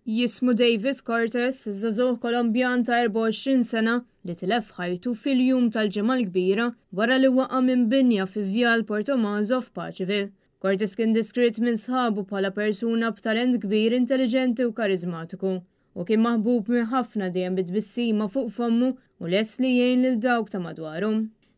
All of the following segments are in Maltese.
Jismu David Cortes, żagħżugħ Kolombjan ta' 24 sena li tilef ħajtu fil-jum tal-Ġimgħa l-Kbira wara li waqa' minn binja fi Vjal Portomaso f'Paceville. Cortes kien deskritt minn sħabu bħala persuna b'talent kbir, intelliġenti u kariżmatiku. Hu kien maħbub minn ħafna dejjem bi tbissima fuq fommu u lest li jgħin lil dawk ta' madwaru.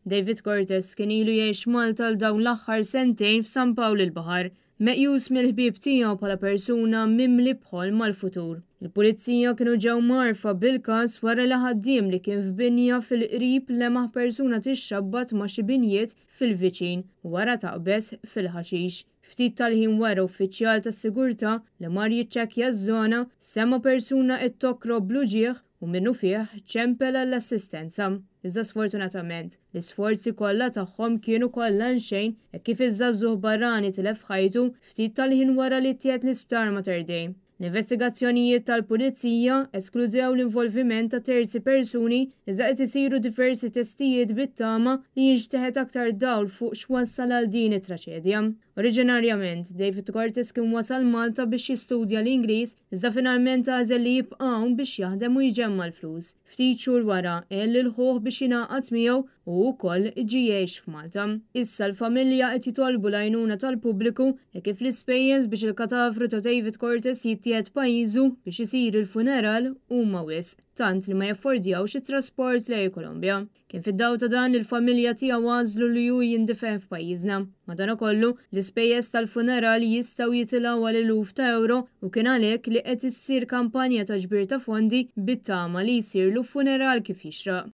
David Cortes kien ilu jgħix Malta għal dawn l-aħħar sentejn f'San Pawl il-Baħar, meqjus mill-ħbieb tiegħu bħala persuna mimli b'ħolm għall-futur. Il-Pulizija kienu ġew mgħarrfa bil-każ wara li ħaddiem li kien f'binja fil-qrib lemaħ persuna tixxabbat ma' xi binjiet fil-viċin u wara taqbeż fil-ħaxix. Ftit tal-ħin wara uffiċjal tas-sigurtà li mar jiċċekkja ż-żona sema' persuna qed tokrob bl-uġigħ u minnufih ċempel għall-assistenza. Iżda sfortunatament, l-isforzi kollha tagħhom kienu kollha għalxejn hekk kif iż-żagħżugħ barrani tilef ħajtu ftit tal-ħin wara li ttieħed l-Isptar Mater Dei. L-investigazzjonijiet tal-Pulizija eskludew l-involviment ta' terzi persuni iżda qed isiru diversi testijiet bit-tama li jinxteħet aktar dawl fuq x'wassal għal din it-traċedja. Oriġinarjament, David Cortes kien wasal Malta biex jistudja l-Ingliż iżda finalment għażel li jibqa' hawn biex jaħdem u jġemma' l-flus. Ftit xhur wara, għen lil ħuh biex jingħaqad miegħu u hu wkoll ġie jgħix f'Malta. Issa l-familja qed jitolbu l-għajnuna tal-pubbliku hekk kif l-ispejjeż biex il-katavru ta' David Cortes jittieħed pajjiżu biex isir il-funeral huma wisq, tant li ma jaffordjawx it-trasport lejn il-Kolombja. Kien fid-dawl ta' dan li l-familja tiegħu għażlu li hu jindifen f'pajjiżna. Madankollu, l-ispejjeż tal-funeral jistgħu jitilgħu għal eluf ta' ewro u kien għalhekk li qed issir kampanja ta' ġbir ta' fondi bit-tama li jsirlu funeral kif jixraq.